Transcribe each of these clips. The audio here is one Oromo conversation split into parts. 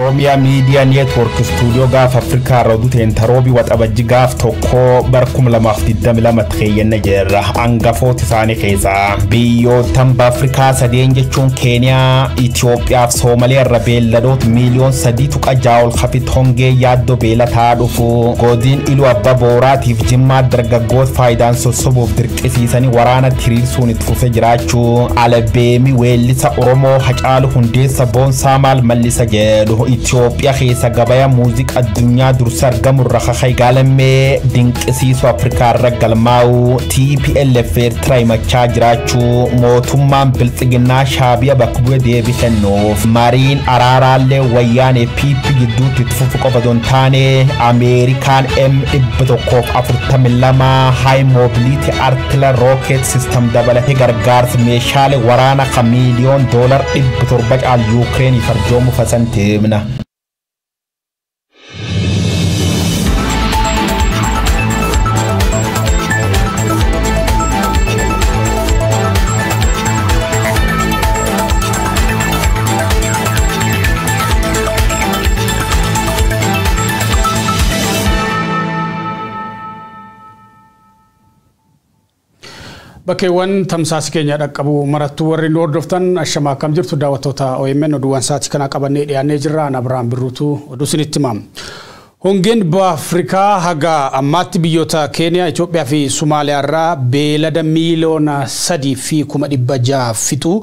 Oromiyaa Miidiyaa Neetwoork Istuudiyoo gaafa Afrikaa irra duteen taroobii waxabajji gaaf tokko bara 2022 keeyyanna jirra. Hangafoota isaanii keessaa biyyoottan Afrikaa sadeen jechuun Keeniyaa, Itoophiyaa fi Soomaliyaa irra beelladoota miiliyoon 3.6 ol hafitti hongee yaaddoo beelataa dhufu. Godin Iluu Abbaa Booraatiif Jimmaa dargaggoota faayidaan sossobuuf dirqisiisanii waraana hiriirsuun itti fufee jiraachuu. Albeemii weellisa Oromoo Hacaaluu Hundeessa Boonsaa maal mallisa jedhu. Itoophiyaa keessa gabaya muuziqaa addunyaa dursa argamu irra kakay gaalamee dinqisiisuu Afrikaa irra galmaa'u. TPLF Eertiraa himachaa jiraachuu. Mootummaan Bilxiginnaa Shaabiya bakka bu'ee deebii kennuuf. Mariin araaraallee wayyaanee PP gidduutti itti fufu qofa osoo hin taane Ameerikaan M142 High Mobility Artillery Rocket System dabalatee gargaarsa meeshaalee waraanaa kan miiliyoon doolar 700 caalu Yukireeniif arjoomu fasanteemna. Bakkeewwan tamsaasii keenya dhaqqabu marattuu warri nu hordoftan ashamaa akkam jirtu daawwattoota OMN oduuwwan sa'aatii kana qabannee dhiyaannee jirra. Ana Abiraam Birruutu oduu isinitti hima. Hongeen baha Afrikaa haga ammaatti biyyoota Keeniyaa, Itoophiyaa fi Somaaliyaa irraa beelada miiliyoona 3.600 fixu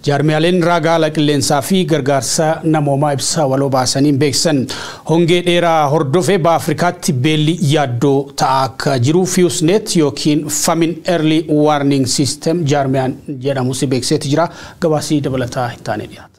jaarmiyaaleen raagaa haala qilleensaa fi gargaarsa namoomaa ibsa waloo baasaniin beeksisan. Hongee dheeraa hordofee baha Afrikaatti beelli yaaddoo ta'aa akka jiru FEWSNET yookiin Famine Early Warning System jaarmiyaan jedhamus beeksiseeti jira. Gabaasii dabalataa itti aanee dhiyaata.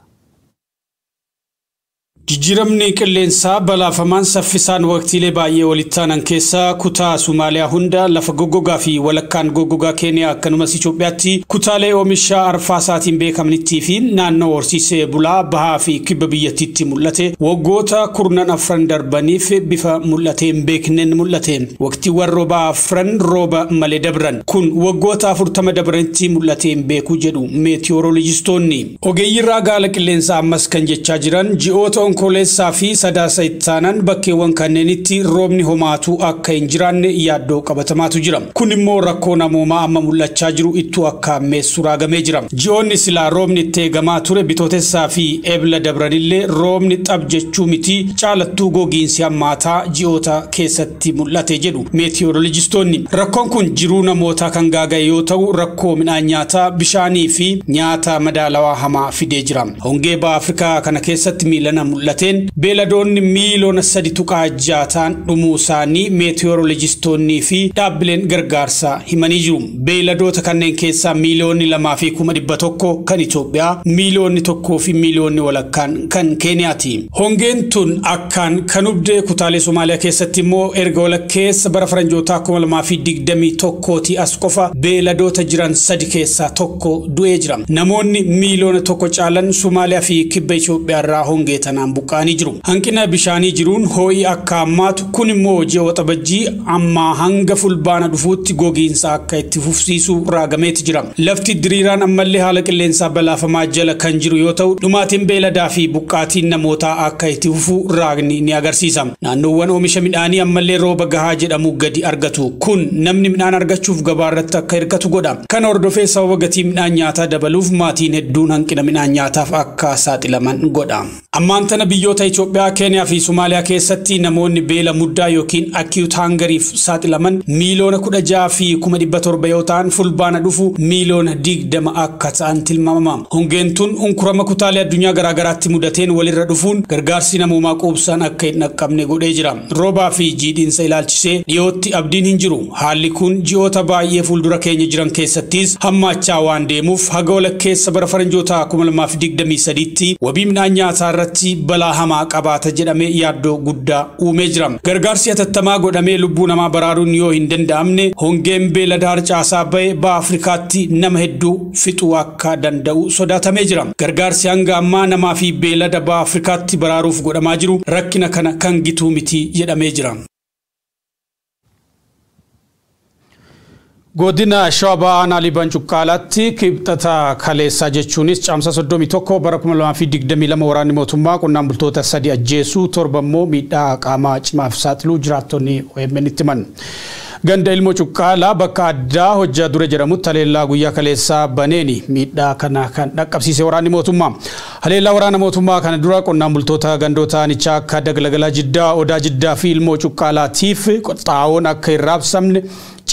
Jijjiiramni qilleensaa balaafamaan saffisaan waqtiilee baay'ee walitti aanan keessaa kutaa Somaaliyaa hunda lafa goggogaa fi walakkaan goggogaa Keeniyaa akkanumas Itoophiyaatti kutaalee oomisha arfaasaatiin beekamnittii fi naannoo horsiisee bulaa bahaa fi kibba biyyattiitti mul'ate waggoota 14 darbaniif bifa mul'atee hin beekneen mul'ate. Waqtiiwwan roobaa afran rooba malee dabran kun waggoota 40 dabranitti mul'atee hin beeku jedhu meetiyooroolojistoonni. Ogeeyyiin raagaa haala qilleensaa ammas kan jechaa jiran ji'oota Onkoleessaa fi sadaasa ittaanan bakkeewwan kanneenitti roobni homaatu akka hin jiraanne yaaddoo qabatamaatu jira. Kun immoo rakkoo namoomaa amma mul'achaa jiru ittuu akka ammeessu raagamee jira. Ji'oonni silaa roobni itti eegamaa ture bitootessaa fi ebla dabranillee roobni xab jechuu miti caalattuu gogiinsi hammaataa ji'oota keessatti mul'ate jedhu meetiyooroolojistoonni. Rakkoon kun jiruu namootaa kan gaaga'e yoo ta'u rakkoo midhaan nyaataa, bishaanii fi nyaata madaalawaa hamaa fidee jira. Hongee baha Afrikaa kana keessatti miilana mul'ateen beeladoonni miiliyoona 3.6 ta'an dhumuu isaanii meetiyooroolojistoonnii fi dhaabbileen gargaarsaa himanii jiru. Beeladoota kanneen keessaa miiliyoonni 2.100 kan Itoophiyaa, miiliyoonni 1 fi miiliyoonni walakkaan kan Keeniyaati. Hongeen tun akkaan kan hubde kutaalee Somaaliyaa keessatti immoo erga walakkeessa bara faranjootaa 2021 as qofa beeladoota jiran 3 keessaa 1 du'ee jira. Namoonni miiliyoona 1 caalan Somaaliyaa fi kibba Itoophiyaa irraa hongee tanaan buqqa'anii jiru. Hanqina bishaanii jiruun ho'i akka hammaatu kun immoo ji'a waxabajjii ammaa hanga fulbaana dhufuutti gogiinsa akka itti fufsiisu raagameeti jira. Lafti diriiraan ammallee haala qilleensaa balaafamaa jala kan jiru yoo ta'u dhumaatiin beeladaa fi buqqaatiin namootaa akka itti fufu raagni ni agarsiisa. Naannoowwan oomisha midhaanii ammallee rooba gahaa jedhamu gadi argatu. Kun namni midhaan argachuuf gabaarratti akka hirkatu godha. Kana hordofee sababa gatii midhaan nyaataa dabaluuf maatiin hedduun hanqina midhaan nyaataaf akka saaxilaman godha. Ammaan tana biyyoota Itoophiyaa, Keeniyaa fi Somaaliyaa keessatti namoonni beela muddaa yookiin acute hungeriif saaxilaman miiliyoona 16.700 yoo ta'an fulbaana dhufu miiliyoona 20 akka ta'an tilmaamama. Hongeen tun unkurama kutaalee addunyaa garaagaraatti mudateen walirra dhufuun gargaarsi namoomaa quubsaan akka hin dhaqqabne godhee jira. Roobaa fi jiidhinsa ilaalchisee dhiyootti abdiin hin jiru. Haalli kun ji'oota baay'ee fuuldura keenya jiran keessattis hammaachaa waan deemuuf haga walakkeessa bara faranjootaa 2023tti wabii midhaan nyaataa irratti balaa hamaa qabaata jedhamee yaaddoo guddaa uumee jira. Gargaarsi hatattamaa godhamee lubbuu namaa baraaruun yoo hin danda'amne hongeen beelada harcaasaa ba'e baha Afrikaatti nama hedduu fixuu akka danda'u sodaatamee jira. Gargaarsi hanga ammaa namaa fi beelada baha Afrikaatti baraaruuf godhamaa jiru rakkina kana kan gitu miti jedhamee jira. Godina Shawaa Aanaa Liiban Cuqqaalaatti Kibxata kaleessaa, jechuunis Caamsaa 31 bara 2022, waraanni mootummaa qonnaan bultoota sadi ajjeesuu, torba immoo miidhaa qaamaa cimaaf saaxiluu jiraattonni OMN itti himan. Ganda Ilmoo Cuqqaalaa bakka addaa Hojjaa Dure jedhamutti haleellaa guyyaa kaleessaa baneeni miidhaa kana kan dhaqqabsiise waraanni mootummaa. Haleellaa waraana mootummaa kana dura qonnaan bultoota gandoota aanichaa akka Daglagalaa Jiddaa, Odaa Jiddaa fi Ilmoo Cuqqaalaatiif xaa'oon akka hin raabsamne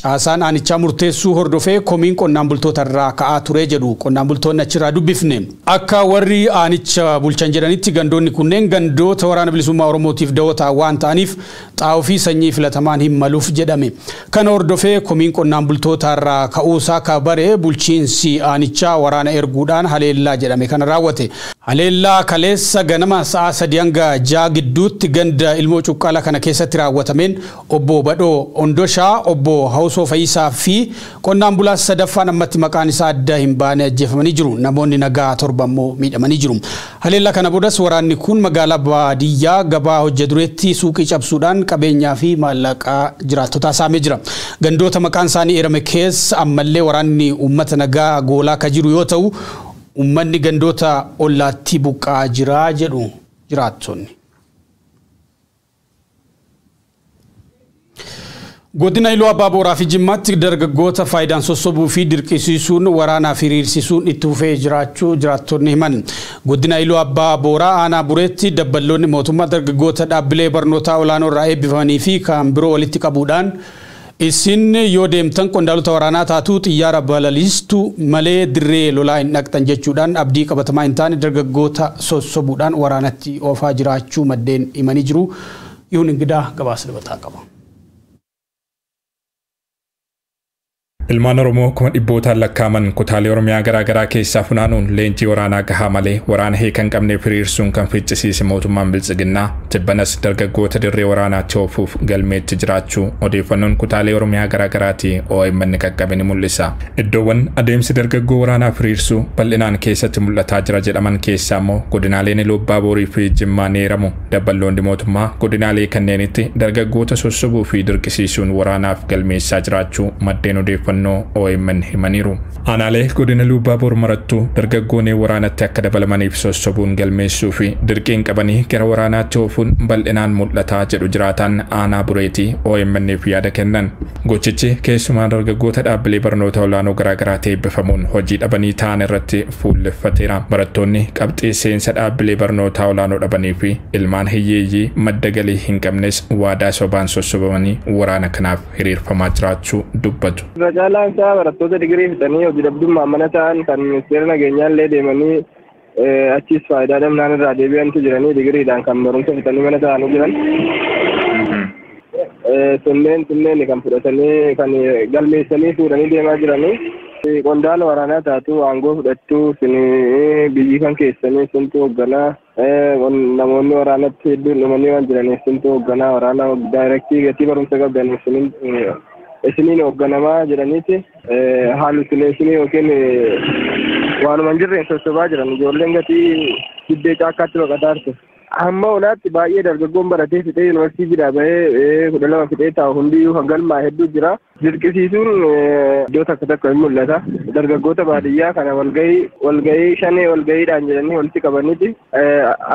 caasaan aanichaa murteessuu hordofee komiin qonnaan bultoota irraa ka'aa ture jedhu qonnaan bultoonni achirraa dubbifne. Akka warri aanicha bulchan jedhanitti, gandoonni kunneen gandoota Waraana Bilisummaa Oromootiif dawoo waan ta'aniif xaa'oo fi sanyii filatamaan hin maluuf jedhame. Kana hordofee komiin qonnaan bultoota irraa ka'uusaa kabare bulchiinsi aanichaa waraana erguudhaan haleellaa jedhame kana raawwate. Haleellaa kaleessa ganama sa'a 3 hanga 6 gidduutti ganda Ilmoo Cuqqaalaa kana keessatti raawwatameen obbo Badhoo Ondoshaa, obbo Hawusoo Fayisaa fi qonnaan bulaa sadaffaan ammatti maqaan isaa adda hin baane ajjeefamanii jiru. Namoonni nagaa torba immoo miidhamanii jiru. Haleellaa kana boodas waraanni kun magaalaa baadiyyaa gabaa Hojja Dureetti suuqii cabsuudhaan qabeenyaa fi maallaqaa jiraattotaa saamee jira. Gandoota maqaan isaanii eerame keessa ammallee waraanni uummata nagaa goolaa ka jiru yoo ta'u, uummanni gandoota ollaatti buqqa'aa jira jedhu jiraattonni. Godina Iluu Abbaa Booraa fi Jimmaatti dargaggoota faayidaan sossobuu fi dirqisiisuun waraanaaf hiriirsisuun itti fufee jiraachuu jiraattonni himan. Godina Iluu Abbaa Booraa aanaa Bureetti dabballoonni mootummaa dargaggoota dhaabbilee barnootaa olaanoo irraa eebbifamanii fi kan biroo walitti qabuudhaan, isin yoo deemtan qondaalota waraanaa taatu, xiyyaara balaliistu malee dirree lolaa hin dhaqxan jechuudhaan abdii qabatamaa hin taane dargaggoota sossobuudhaan waraanatti oofaa jiraachuu maddeen himanii jiru. Yihuun Ingidaa gabaasa dabalataa qaba. Ilmaan Oromoo kuma dhibbootaan lakkaa'aman kutaalee Oromiyaa garaa garaa keessaa funaanuun leenjii waraanaa gahaa malee waraana hiika hin qabneef hiriirsuun kan ficcisiise mootummaan Biltsiginnaa, tibbanas dargaggoota dirree waraanaatti oofuuf galmeetti jiraachuu odeeffannoon kutaalee Oromiyaa garaa garaatii OMN qaqqabe ni mul'isa. Iddoowwan adeemsi dargaggoo waraanaaf hiriirsuu bal'inaan keessatti mul'ataa jira jedhaman keessaa immoo godinaaleen Iluu Abbaa Boorii fi Jimmaa ni eeramu. Dabballoonni mootummaa godinaalee kanneenitti dargaggoota sossobuu fi dirqisiisuun waraanaaf galmeessaa jiraachuu maddeen odeeffannoo OMN himaniiru. Aanaalee godina Iluu Abbaa Boor marattuu dargaggoonni waraanatti akka dabalamaniif sossobuun galmeessuu fi dirqiin qabanii gara waraanaatti oofuun bal'inaan mul'ataa jedhu jiraataan aanaa Bureetii OMN'f yaada kennan. Gochichi keessumaa dargaggoota dhaabbilee barnoota olaanoo garaagaraatti eebbifamuun hojii dhabanii ta'an irratti fuulleffateera. Barattoonni qabxii seensa dhaabbilee barnootaa olaanoo dhabanii fi ilmaan hiyyeeyyii madda galii hin qabnes waadaa sobaan sossobamanii waraana kanaaf hiriirfamaa jiraachuu dubbatu. Irra caalaan isaa barattoota digirii fixanii hojii dhabdummaan mana ta'an, kan ministeera nageenyaa illee deemanii achis faayidaa dhabnaan irraa deebi'antu jiranii, digiriidhaan kan barumsa fixanii mana ta'anii jiran. Sunneen kan fudhatanii kan galmeessanii fuudhanii deemaa jiranii. Qondaala waraanaa taatu, aangoo fudhattuu, biyyi kan keessanii suntu hoogganaa, namoonni waraanatti hedduun dhumanii waan jiraniif suntu hoogganaa waraanaa direct gatii barumsa qabdaniif isiniin hoogganamaa jedhaniiti hallucination yookiin waanuma hin jirreen sossobaa jiran, ijoolleen gatii diddee caakkaatti baqataa jirtu. Hamma olaatti baay'ee dargaggoon baratee fixee yuunivarsiitii jira bahee 12 fixee taa'u hundiyyuu kan galmaa hedduu jira. Dirqisiisuun iddoo takka takka hin mul'ata. Dargaggoota baadiyyaa kana walgahii shanee walgahiidhaan jedhanii walitti qabaniiti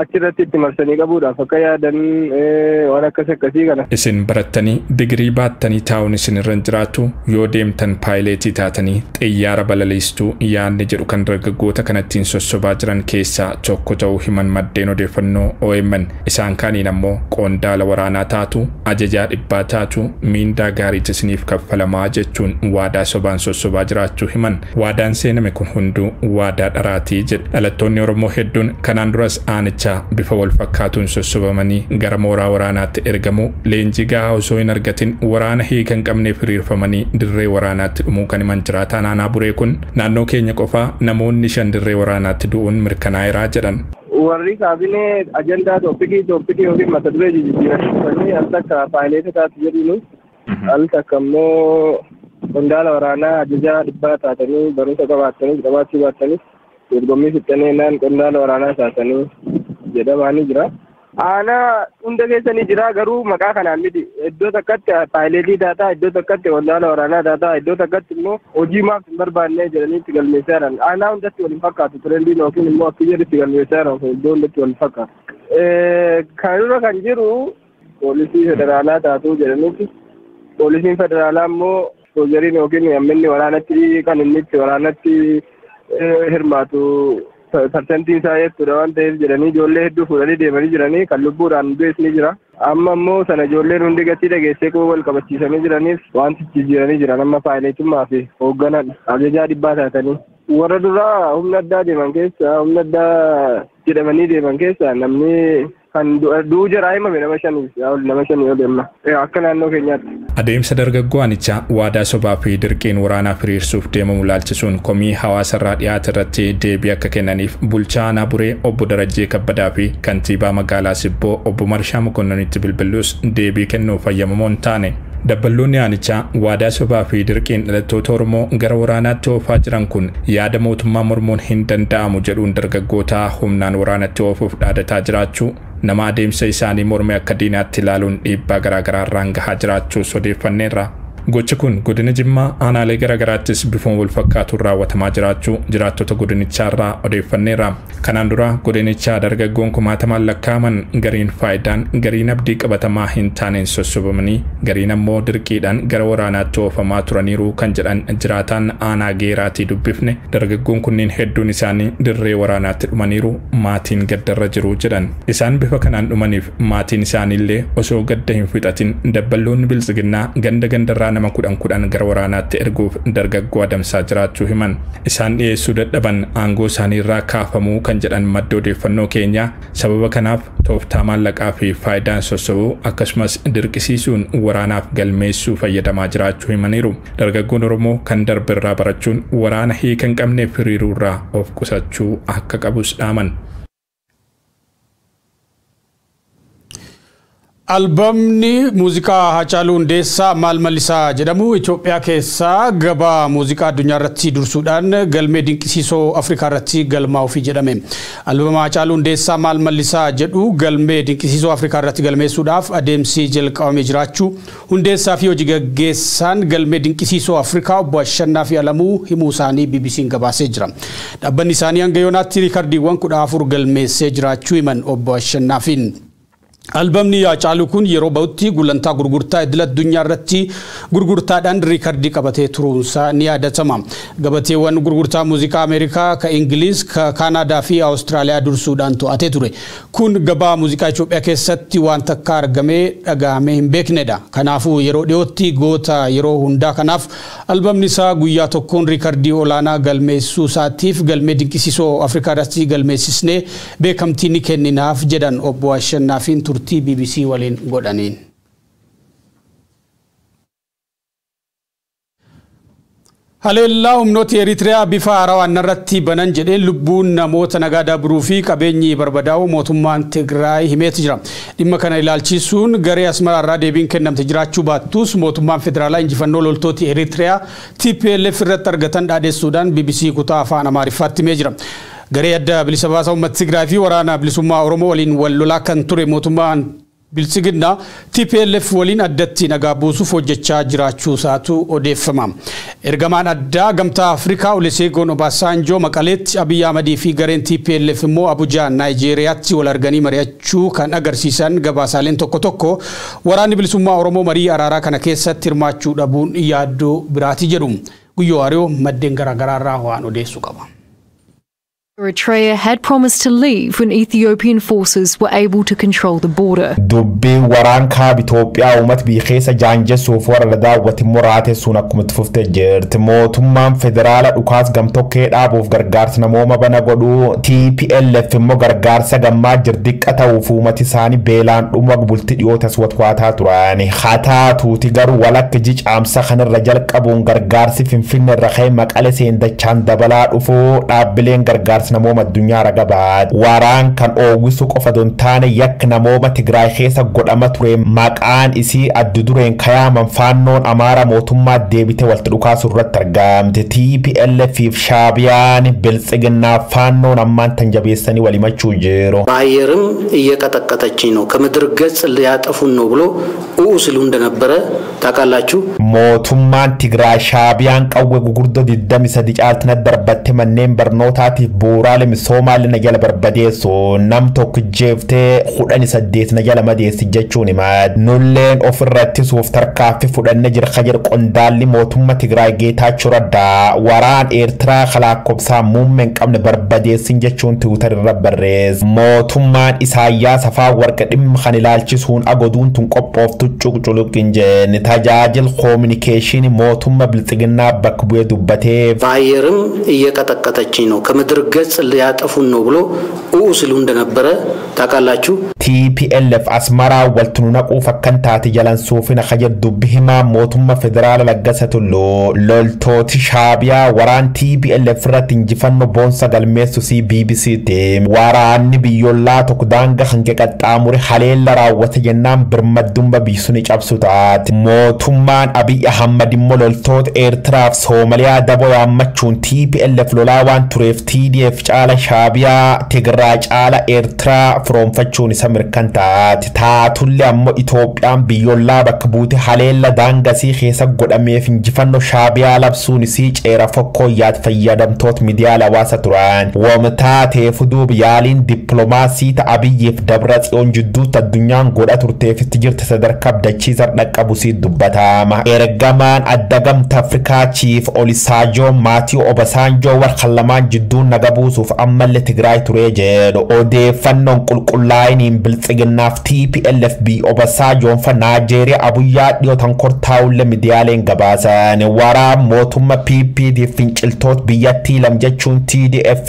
achirratti itti marsanii qabuudhaaf akka yaadan waan akkas akkasii kana. Isin barattanii digirii baattanii taa'uun isin irra hin jiraatu, yoo deemtan paayileetii taatanii xiyyaara balaliistuu yaadni jedhu kan dargaggoota kanattiin sossobaa jiran keessaa tokko ta'uu himan maddeen odeeffannoo OMN. Isaan kaaniin ammoo qondaala waraanaa taatu, ajajaa dhibbaa taatu, miindaa gaariitu isiniif kaffalamaa jechuun waadaa sobaan sossobaa jiraachuu himan. Waadaan seename kun hunduu waadaa dharaatii jedhu. Dhalattoonni Oromoo hedduun kanaan duras aanichaa bifa wal fakkaatuun sossobamanii gara mooraa waraanaatti ergamu, leenjii gahaa osoo hin argatin waraana hiika hin qabneef hiriirfamanii dirree waraanaatti dhumuu kan himan jiraataan aanaa Buree kun, naannoo keenya qofaa namoonni shan dirree waraanaatti du'uun mirkanaa'eeraa jedhan. Warri kaabinee ajandaa topic yookiin mata duree jijjiiranii dhufanii al takka paayileeta taatu jedhuun, al takka immoo qondaala waraanaa ajajaa dhibbaa taatanii, barumsa qabaattanii qabaachuu baattanii, dorgommii fixxanii naan qondaala waraanaa taatanii jedhamaanii jira. Aanaa hunda keessa ni jira garuu maqaa kanaan miti. Iddoo takkatti paayileetii taataa, iddoo takkatti qondaala waraanaa taataa, iddoo takkatti immoo hojii maaf hin barbaanne jedhanii itti galmeessaa jiran. Aanaa hundatti wal hin fakkaatu tirendiin yookiin immoo akka jedhu itti galmeessaa jiran iddoo hundatti wal hin fakkaatu. Kan dura kan jiru poolisii federaalaa taatuu jedhaniiti. Poolisiin federaalaa immoo soojariin yookiin hamminni waraanatti kan inni itti waraanatti hirmaatu parsantiin isaa jechuudha waan ta'eef jedhanii ijoollee hedduu fuudhanii deemanii jiranii kan lubbuudhaan du'es ni jira. Amma immoo sana ijoolleen hundi gatii dhageessee koo wal qabachiisanii jiraniif wanti jijjiiranii jiran amma paayileetummaa fi hoogganan ajajaa dhibbaa taatanii. Warra duraa humna addaa deeman keessa humna addaa jedhamanii deeman keessa namni kan du'uu jira himame nama shanii ol deemna akka naannoo keenyaatti. Adeemsa dargaggoo aanichaa waadaa sobaa fi dirqiin waraanaaf hiriirsuuf deemamu laalchisuun komii hawaasarraa dhiyaate irratti deebii akka kennaniif bulchaa aanaa Buree obbo Darajjee Kabbadaa fi kantiibaa magaalaa Sibboo obbo Marshaa Mokonnitti bilbiluus deebii kennuuf fayyamamoo hin taane. Dabballoonni aanichaa waadaa sobaa fi dirqiin dhalattoota Oromoo gara waraanaatti oofaa jiran kun yaada mootummaa mormuun hin danda'amu jedhuun dargaggoota humnaan waraanatti oofuuf dhaadataa jiraachuu nama adeemsa isaanii morme akka diinaatti ilaaluun dhiibbaa garaagaraa irraan gahaa jiraachuu odeeffanneerra. Gochi kun godina Jimmaa aanaalee garaagaraattis bifuma wal fakkaatuun raawwatamaa jiraachuu jiraattota godinichaarraa odeeffanneerra. Kanaan dura godinichaa dargaggoon kumaatamaan lakkaa'aman gariin faayidaan gariin abdii qabatamaa hin taaneen sossobamanii gariin ammoo dirqiidhaan gara waraanaatti oofamaa turaniiru kan jedhan jiraataan aanaa Geeraatii dubbifne dargaggoon kunneen hedduun isaanii dirree waraanaatti dhumaniiru maatiin gaddarra jiru jedhan. Isaan bifa kanaan dhumaniif maatiin isaaniillee osoo gadda hin fixatin dabballoonni biltsiginnaa ganda gandarraa nama 10 gara waraanaatti erguuf dargaggoo adamsaa jiraachuu himan. Isaan dhiyeessuu dadhaban aangoo isaanii irraa kaafamuu kan jedhan madda odeeffannoo keenyaa sababa kanaaf tooftaa maallaqaa fi faayidaan sossobuu akkasumas dirqisiisuun waraanaaf galmeessuu fayyadamaa jiraachuu himaniiru. Dargaggoon Oromoo kan darbe irraa barachuun waraana hiika hin qabneef hiriiruu irraa of qusachuu akka qabus dhaaman. Albamni muuziqaa Haacaaluu Hundeessaa Maal Mallisaa jedhamu Itoophiyaa keessaa gabaa muuziqaa addunyaa irratti dursuudhaan galmee dinqisiisoo Afrikaa irratti galmaa'uuf jedhame. Albama Haacaaluu Hundeessaa Maal Mallisaa jedhu galmee dinqisiisoo Afrikaa irratti galmeessuudhaaf adeemsi jalqabamee jiraachuu Hundeessaa fi hojii gaggeessaan galmee dinqisiisoo Afrikaa obbo Ashannaafi Alamuu himuu isaanii BBC'n gabaasee jira. Dhaabbanni isaanii hanga yoonaatti riikardiiwwan 14 galmeessee jiraachuu himan obbo Ashannaafiin. Albamni Haacaaluu kun yeroo ba'utti gulantaa gurgurtaa idil addunyaa irratti gurgurtaadhaan riikardii qabatee turuunsaa ni yaadatama. Gabateewwan gurgurtaa muuziqaa Ameerikaa, ka Ingiliz, ka Kaanaadaa fi Awustiraaliyaa dursuudhaan to'atee ture. Kun gabaa muuziqaa Itoophiyaa keessatti waan takka argamee dhaga'amee hin beeknedha. Kanaafuu yeroo dhiyootti goota yeroo hundaa kanaaf albamni isaa guyyaa tokkoon riikardii olaanaa galmeessuu isaatiif galmee dinqisiisoo Afrikaa irratti galmeessisnee beekamtii ni kenninaaf jedhan obbo Ashannaafiin turtii BBC waliin godhaniin. Haleellaa humnooti Eritiriyaa bifa haarawaan irratti banan jedheen lubbuun namoota nagaa dabruu fi qabeenyi barbadaa'u mootummaan Tigraay himeeti jira. Dhimma kana ilaalchisuun garee Asmaraa irraa deebiin kennamte jiraachuu baattus mootummaan federaalaa injifannoo loltooti Eritiriyaa TPLF irratti argatan dhaadessuudhaan BBC kutaa afaan Amaariffaatti himee jira. Garee adda bilisa baasaa uummata Tigraay fi waraana bilisummaa Oromoo waliin wal lolaa kan ture mootummaan Biltsiginnaa TPLF waliin addatti nagaa buusuuf hojjechaa jiraachuu isaatu odeeffama. Ergamaan addaa gamtaa Afrikaa Olusegun Obasanjoo Maqaleetti Abiy Ahmadii fi gareen TPLF immoo Abujaa Naayijeeriyaatti wal arganii mari'achuu kan agarsiisan gabaasaaleen tokko tokko waraanni bilisummaa Oromoo marii araaraa kana keessatti hirmaachuu dhabuun yaaddoo biraati jedhu. Guyyoo Hariyoo maddeen garaagaraa irraa waan odeessu qaba. Eritrea had promised to leave when Ethiopian forces were able to control the border. Dubbiin waraan kaaba Itoophiyaa uummata biyya keessa jaanjessuuf warra daawwati muraateessuun akkuma itti fuftee jirti. Mootummaan federaala dhukaas gamtokkee dhaabuuf gargaarsa namooma bana godhuu TPLF immoo gargaarsa gammaa jirdiqqa ta'uuf uummati isaanii beelaan dhuma bultii dhiyootas watwaataa turan. Haa taatuuti garuu walakka jicaamsa kanarra jalqabuun gargaarsi Finfinnee irra ka'ee Maqalee seendachaan dabalaa dhufuu dhaabbileen gargaarsa namooma addunyaa raga baate. Waraan kan oowwisu qofa don taane yakka namooma Tigraay keessa godhama ture maqaan isii addu dureen kayaaman faannoon Amaara mootummaa deebite walitti dhukaasu irratti argamte. TPLF fi Shaabiyaan biltsiginnaa faannoon ammaan tan jabeessanii walimachuu jiru. በአየርም እየቀጠቀጠችኝ ነው ከምድር ገጽ ሊያጠፉን ነው ብሎ ኡኡ ሲሉ እንደነበረ ታውቃላችሁ። Mootummaan Tigraay Shaabiyaan qawwee gurguddoo 23 caaltina darbatte manneen barnootaatiif bu'uuraalee misoomaa na jala barbadeessu nam tokko jeeftee 18 na jala madeessi jechuun himaa. Nulleen ofirra ittisuuf tarkaanfii fudhanne jira ka jedhu qondaalli mootummaa Tigraay Geetaachoo Raddaa waraan Eertiraa kalaakkobsaa muummee hin qabne barbadeessin jechuun Tiwiitar irra barreesse. Mootummaan Isaayyaas Afewerqi dhimma kan ilaalchisuun agoduun tun qophooftu cuqculuq hin jenne tajaajila koominikeeshinii mootummaa biltsiginnaa bakka bu'ee dubbateef. በአየርም እየቀጠቀጠችኝ ነው ከምድር ገጽ ሊያጠፉን ነው ብሎ ኡኡ ሲሉ እንደነበረ ታውቃላችሁ። TPLF Asmaraa walti nu naquuf akkan taate jalan suufina ka jedhu dubbi himaa mootummaa federaala Laggasa Tulluu loltooti Shaabiyaa waraan TPLF irratti injifannoo boonsa galmeessu si BBCtti waraanni biyyoolaa tokko daangaa hanqe qaxxaamure haleella raawwate jennaan birmaddummaa biyyisuu cabsu taate. Mootummaan Abiy Ahmad immoo loltoota Eertiraaf Soomaliyaa daboo yaammachuun TPLF lolaa waan tureef TDF caala Shaabiyaa Tigraay caala Eertiraa firoonfachuun isa mirkan taate. Taatullee ammoo Itoophiyaan biyyoolaa bakka buute haleella daangasii keessa godhameef injifannoo Shaabiyaa labsuun isii ceera fokkoo yaad fayyadamtoota miidiyaa hawaasa turan. Wamtaateef duub yaaliin dippiloomaasii ta'a Abiyyiif Dabra Tsiyoon jidduutti addunyaan godha turteefitti jirti sadarkaa abdachiisaa dhaqqabu sii dubbatama. Ergamaan adda gamta Afrikaa Chief Olisaajoo Maatiyoo Obasaanjoo warra lamaan jidduun naga buusuuf ammallee Tigraay turee jedhu. Odeeffannoon qulqullaa'iniin biltsiginnaaf TPLF B Obasaajoon fa Naajeeriyaa Abuyyaa dhiyootan kortaa'ullee miidiyaaleen gabaasan. Waraan mootummaa PPD finciltoota biyyattii lam jechuun TDF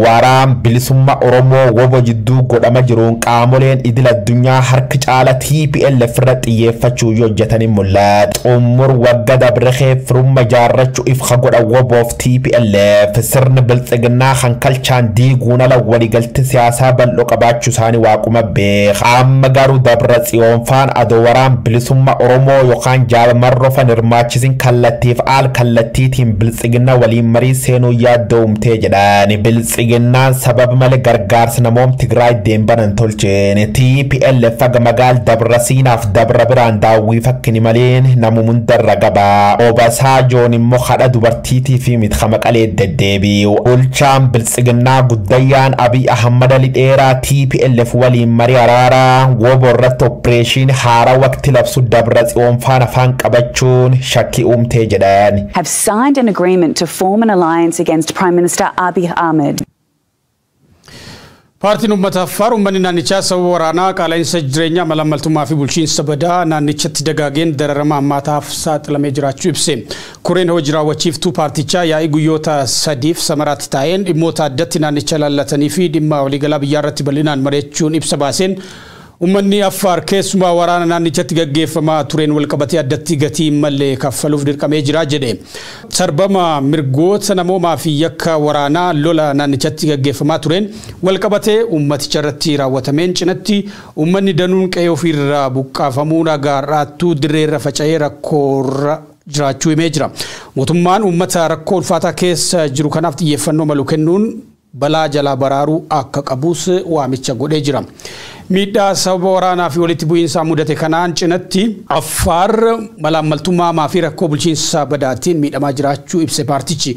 waraan bilisummaa Oromoo wobo jidduu godhama jiruun qaamoleen idil addunyaa harki caala TPLF irra xiyyeeffachuu yoo hojjetanii mul'ata. Xumur wagga dabrehee firummaa jaarrachuu if godha woboof TPLF sirni biltsiginnaa hankalchaan diiguun ala waliigalti siyaasaa bal'oo qabaachuu isaanii waaquma beeka. Amma garuu Dabra Tsiyoonfaan adoo waraan bilisummaa Oromoo yookaan jaalamarrofan hirmaachisiin kallattiif al kallattiitiin biltsiginnaa waliin marii seenuu yaaddoomtee jedhan. Biltsiginnaan sababa malee gargaarsa namoom Tigraay deembanan tolcheen. TPLF haga magaal Dabra Siinaaf Dabra biraan daawwii fakkini maleen namum hundarra gabaa. Obasaajoon immoo haadha dubartiitii fi mitha maqalee deddeebi'u. Bulchaan biltsiginnaa guddayyaan Abiy Ahmad Ali dheeraa TPLF waliin marii araaraa wobo irratti opereeshinii haaraa waqti labsu Dabra Tsiyoonfaan afaan qabachuun shakkii uumtee jedhan. Have signed an agreement to form an alliance against Prime Minister Abiy Ahmed. Paartiin uummata Affaar uummanni naannichaa sababa waraanaa qaala'insa jireenyaa malaammaltummaa fi bulchiinsa badaa naannichatti dagaageen dararama hammaataaf saaxilamee jiraachuu ibse. Koreen hojii raawwachiiftuu paartichaa yaa'ii guyyoota sadiif Samaraatti taa'een dhimmoota addatti naannicha laallatanii fi dhimma waliigalaa biyyaa irratti bal'inaan mari'achuun ibsa baaseen uummanni Affaar keessumaa waraana naannichatti gaggeeffamaa tureen walqabatee addatti gatii malee kaffaluuf dirqamee jira jedhe. Sarbama mirgoota namoomaa fi yakka waraanaa lola naannichatti gaggeeffamaa tureen walqabatee uummaticha irratti raawwatameen cinatti uummanni danuun qe'ee ofiirraa buqqaafamuun agaarraattuu dirreerra faca'ee rakkoorra jiraachuu himee jira. Mootummaan uummata rakkoo ulfaataa keessa jiru kanaaf xiyyeeffannoo malu kennuun balaa jalaa baraaruu akka qabus waamicha godhee jira. Miidhaa sababa waraanaa fi walitti bu'iinsaa mudate kanaan cinatti Affaar malaammaltummaa hamaa fi rakkoo bulchiinsa badaatiin miidhamaa jiraachuu ibse paartichi.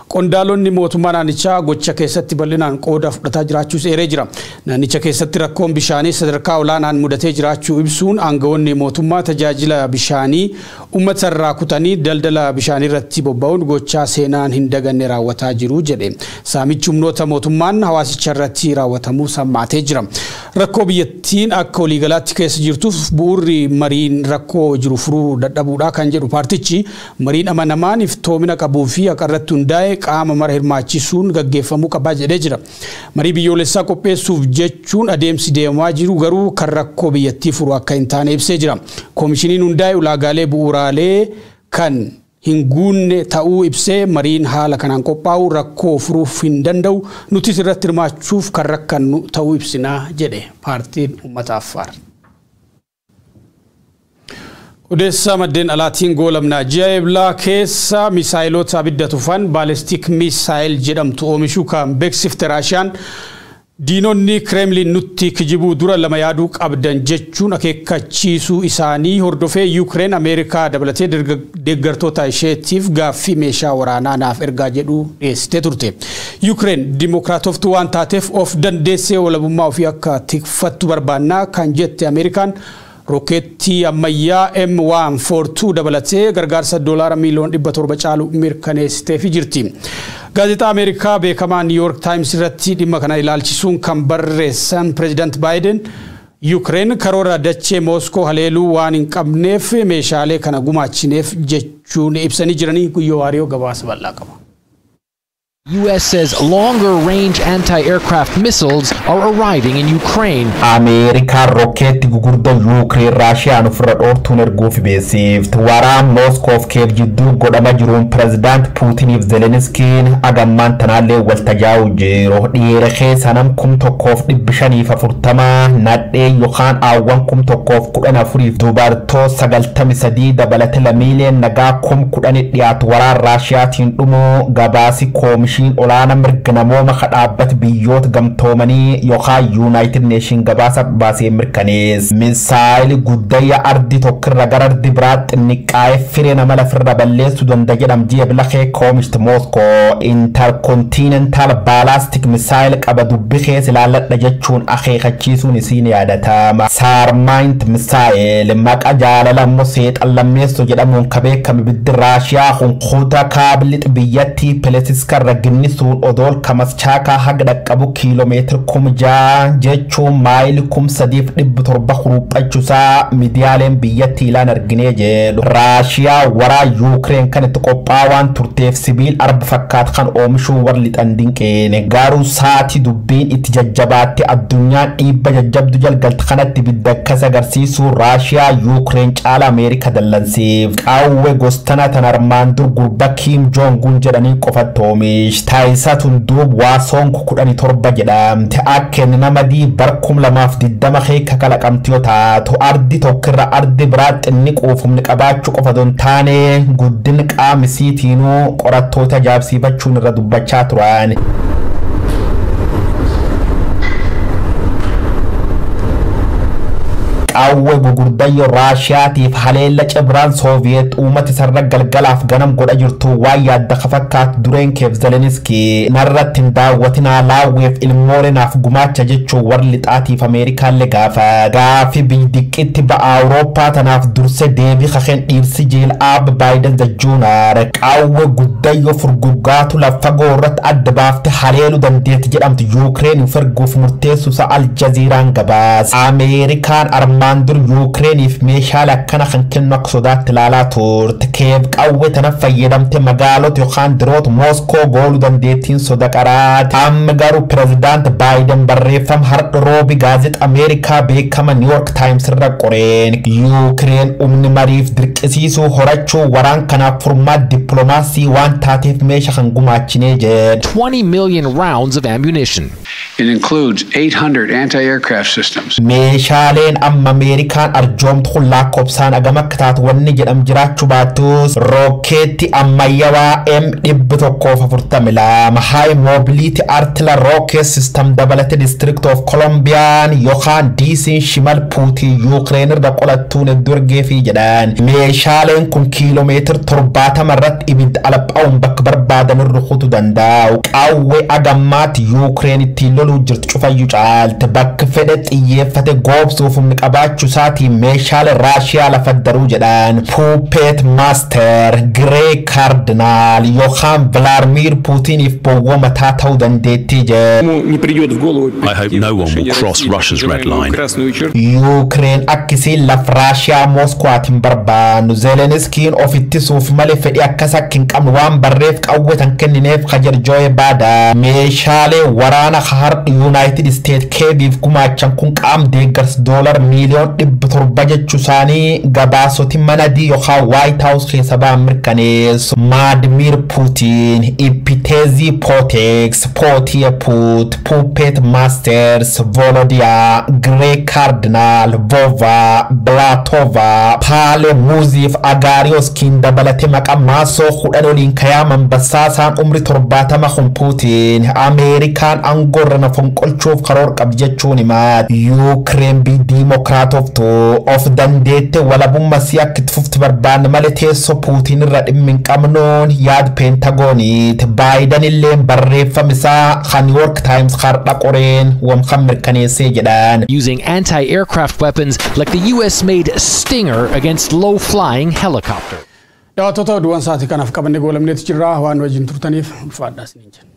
Qondaalonni mootummaa naannichaa gocha keessatti bal'inaan qooda fudhataa jiraachuus eeree jira. Naannicha keessatti rakkoon bishaanii sadarkaa olaanaan mudatee jiraachuu ibsuun aangawoonni mootummaa tajaajila bishaanii uummata irraa kutanii daldala bishaanii irratti bobba'uun gochaa seenaan hin daganne raawwataa jiru jedhe. Saamichi humnoota mootummaan hawaasicha irratti raawwatamuu sammaatee jira. Rakkoo biyyattiin akka waliigalaatti keessa jirtuuf bu'uurri mariin rakkoo jiru furuu dadhabuudha kan jedhu paartichi mariin amanamaan iftoomina qabuu fi haqa irratti hundaa'e qaama mara hirmaachisuun gaggeeffamuu qabaa jedhee jira. Marii biyyoolessaa qopheessuuf jechuun adeemsi deemaa jiru garuu kan rakkoo biyyattii furu akka hin taane ibsee jira. Koomishiniin hundaa'e ulaagaalee bu'uuraalee kan Hin guunne ta'uu ibsee mariin haala kanaan qophaa'u rakkoo furuuf hin danda'u, nutis irratti hirmaachuuf kan rakkannu ta'uu ibsinaa jedhe paartiin uummata Affaar. Odeessaa maddeen alaatiin goolamnaa. Ji'a Eblaa keessa misaayilota abidda tufan ballistic missile jedhamtu oomishuu kan beeksifte Raashiyaan, diinonni Kireemliin nutti kijibuu dura lama yaaduu qabdan jechuun akeekkachiisuu isaanii hordofee Yuukireen Ameerikaa dabalatee deeggartoota isheetiif gaaffii meeshaa waraanaa naaf ergaa jedhu dhiyeessitee turte. Yuukireen dimokiraatoftuu waan taateef of dandeessee walabummaa ofii akka tikfattu barbaannaa kan jette Ameerikaan, rookeettii ammayyaa M142 dabalatee gargaarsa doolaara miiliyoona 700 caalu mirkaneessiteefii jirti. Gaazexaa Ameerikaa beekamaa New York Times irratti dhimma kana ilaalchisuun kan barreessan Pireezidaant Baayiden, Yuukireen karoora dachee Mooskoo haleeluu waan hin qabneef meeshaalee kana gumaachineef jechuun ibsanii jiranii. Guyyoo Waariyoo gabaasa bal'aa qaba. U.S. says longer range anti aircraft missiles are arriving in Ukraine. Ameerikaan rokkeetti gugurda Yuukireen Raashiyaan ofirra dhoortuun erguuf beeksifte. Waraan Mooskoof Keev jidduu godhama jiruun pirezidaant Puutiniif Zeleniskiin agammaan tanaallee wal tajaa'u jiru. Dhiira keessa nam 1540, nadhee yookaan aawwan 1014f dubartoo 93 dabalate lammiileen nagaa 10,000 dhiyaatu waraan Raashiyaatiin dhumuu gabaasi koomishin olaanaa mirga namooma dhaabbata biyyoota gamtoomanii yookaan United Nation gabaasa baasee mirkaneesse. Misaayilii guddayya ardi tokkorra gara ardi biraa xinniqqaa'ee firee nama lafirra balleessuu danda'a jedham ji'a bilakee koomishti Mooskoo. Intercontinental Ballistic Missile qaba dubbi keessa ilaalladha jechuun akeekachiisuun isiin yaadatama. Sarmaint Missile maqa jaalala immoo seexan lammeessoo jedhamuun ka beekame ibiddi Raashiyaa hunkuuta kaabilix biyyattii Pilesiskarra ginnisuun odool Kamaschaakaa haga dhaqqabu kiiloomeetira 6000 jechuun maayilii 3700 huruphachuusaa miidiyaaleen biyyattii ilaan arginee jedhu. Raashiyaa waraa Yuukireen kan itti qophaa'aa waan turteef sibiil arba fakkaatu kan oomishuu warri lixan dinqeene. Garuu sa'aatii dubbiin itti jajjabaatte addunyaan dhiibba jajjabdu jalgalte kanatti ibidda akkas agarsiisuu Raashiyaa Yuukireen caala Ameerika dallansiif. Qawwee gostana tan armaan dur gurba Kiim Joonguun jedhanii qofatti oomish. Taayisa tun duub waasoon 17 jedhamte. Akka inni nama dii bar 2020 keessa kalaqamte yoo taatu, ardi tokkirra ardi biraa xinni quufumni qabaachuu qofa don taane guddinni qaama isiitiinuu qorattoota ajaa'ibsiifachuun irra dubbachaa turan. Qawwee gugurdayyo Raashiyaatiif haleella cibraan Sooviyeet uummata isarra galgalaaf ganam godha jirtu waan yaadda fakkaatu dureen Keef Zeleniskii narratti hin daawwatinaa, laawweef ilmoolenaaf gumaacha jechuun warri lixaatiif Ameerikaallee gaafa. Gaafi biyyi ba'a Awurooppaa tanaaf durse deebii kakeen dhiirsi jeel aab Baayiden zajjuunaar qawwee guddayyoo furguggaatu lafa fagoo irratti adda baafte haleeluu dandeetti jedhamtu Yuukireen erguuf murteessuusa Aljaziiraan gabaas. Ameerikaan armaan dur Yuukireeniif meeshaalee akkana kan kennu akka sodaatti ilaalaa turte. Keef qawwee tana fayyadamte magaalota yookaan diroota Mooskoo gooluu dandeettiin soda qaraati. Amma garuu pirezidaant Baayiden barreeffama har'a roobi gaazexaa Ameerikaa beekama New York Times irra qoreen Yuukireen humni mariif dirqisiisuu horachuu waraan kanaaf furmaata dippiloomaasii waan taateef meeshaa kan gumaachinee jedhe. 20 million rounds of ammunition. It includes 800 anti aircraft systems. Meeshaaleen amma Ameerikaan arjoomtu kun lakkoofsaan agam akka taatu wanni jedham jiraachuu baattus, rookeetti ammayyawaa M142 High Mobility Artillery Rocket System dabalate District of Columbiaan yookaan DC'n shimal Puutiin Yuukireen irra qolattuun hedduu ergeefii jedhan. Meeshaaleen kun kiiloomeetira 70 irratti ibidda alaphaa'uun bakka barbaadan rukutuu danda'u. Qawwee agammaatti Yuukireen ittiin loluu jirtu cufayyuu caalte bakka fedhe xiyyeeffate goobsuuf humni qabaachuu isaatiin meeshaalee Raashiyaa lafa daruu jedhan. Puppet Master Grey Cardinal yookaan Vladimir Puutiniif bowwoo mataa ta'uu dandeettii jedhu. Не придет в голову I hope no one will cross Russia's red line. Красную черту. Yuukireen akkisiin laf Raashiyaa Mooskootiin barbaannu Zelenskiin of ittisuuf malee fedhii akkas akka hin qabne waan barreef qawwee tan kennineef kajarjooye baada. Meeshaalee waraana har Yuunaayitid Isteet Keeviif gumaachan kun qaam deeggarsa $700 miiliyoon jechuu isaanii gabaasoti mana adii yookaan White House keessa ba'an mirkaneessu. Maadmir Puutiin, Ipiteezii Pooteeks, Pootiye Puut, Puppet Masters, Volodiyaa, Giree Kaardinaal, Vova, Bilaatova, Paale Muuziif Agaariyoskiin dabalatee maqaa maasoo 10 oliin kayaaman basaasaan umri 70 kun Puutiin Ameerikaan aangoorra na fonqolchuuf karoor qabdi jechuun himaat. Yuukireen bi diimokiraatoftu of dandeette walabummaa si akka itti fufti barbaanne malee teessoo Puutiin irra dhimmi hin qabnuun yaad Peentagooniit. Baayidan illee barreeffama isaa kan New York Times har'a qoreen wamkan mirkaneessee jedhan. Using anti-aircraft weapons like the US-made Stinger against low-flying helicopters. Daawwattoota, oduuwwan sa'aatii kanaaf qabannee goolamneetu jirra. Waan wajjin turtaniif ulfaadhaa isiniin jenna.